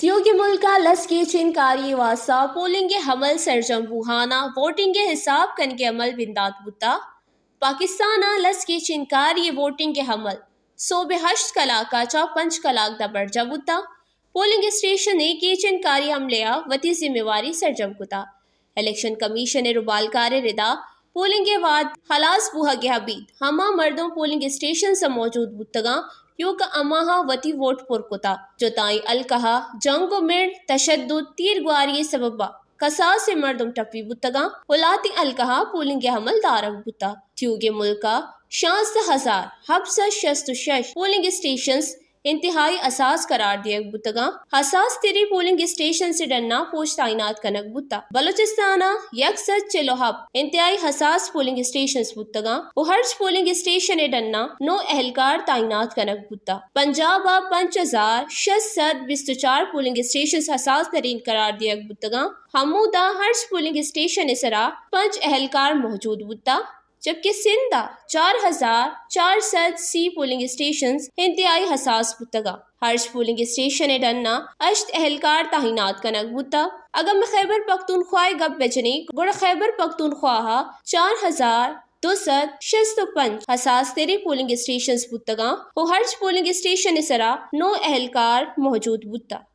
تیوگیں ملک ءَ لس گیچین کاری ءِ واستہ پولنگ ءِ عمل سرجم بوہان ءَ ووٹنگ ءِ حساب کنگ ءِ عمل بندات بوتگ۔ پاکستان ءَ لس گیچین کاری ءِ ووٹنگ ءِ عمل سہب ءِ ہشت کلاک ءَ چہ پنچ کلاک داں برجاہ بوتگ۔ پولنگ اسٹیشن ءِ گیچین کاری عملے ءَ وتی ذمہ واری سرجم کتگ۔ الیکشن کمیشن ءِ ربالکار ءِ ردا پولنگ ءِ وہد ہلاس بوہگ ءَ ابید ہما مردم پولنگ اسٹیشنز ءَ موجود بوتگاں، ایوک ءَ ہماہاں وتی ووٹ پر کتگ۔ جتائیں حلقہ ءَ جنگ ءُ مڑ، تشدد، تیرگواری ءِ سبب ءَ کساسیں مردم ٹپی بوتگاں ءُ لہتیں حلقہ ءَ پولنگ ءِ عمل دارگ بوتگ۔ تیوگیں ملک ءَ شانزدہ ہزار ہپت سد شست ءُ شش پولنگ اسٹیشنز انتہائی حساس قرار دیگ بوتگاں۔ حساس تریں پولنگ اسٹیشنز ءِ ڈنّ ءَ پوج تعینات کنگ بوتگ۔ بلوچستان ءَ یک سد چل ءُ ہپت انتہائی حساس پولنگ اسٹیشنز بوتگاں ءُ ہرچ پولنگ اسٹیشن ءِ ڈنّ ءَ نو اہلکار تعینات کنگ بوتگ۔ پنجاب ءَ پنچ ہزار شش سد بیست ءُ چار پولنگ اسٹیشنز حساس ترین قرار دیگ بوتگاں۔ ہمودا ہرچ پولنگ اسٹیشن ءِ سرا پنچ اہلکار موجود بوتگ۔ جبکہ سندھ ءَ چار ہزار چار سد سی پولنگ اسٹیشنز انتہائی حساس بوتگاں۔ ہرچ پولنگ اسٹیشن ءِ ڈنّ ءَ ہشت اہلکار تعینات کنگ بوتگ۔ اگاں ما خیبر پختونخوا ءِ گپ بہ جنیں، گڑا خیبر پختونخوا ءَ چار ہزار دو سد شست ءُ پنچ حساس تریں پولنگ اسٹیشنز بوتگاں ءُ ہرچ پولنگ اسٹیشن ءِ سرا نو اہلکار موجود بوتگ۔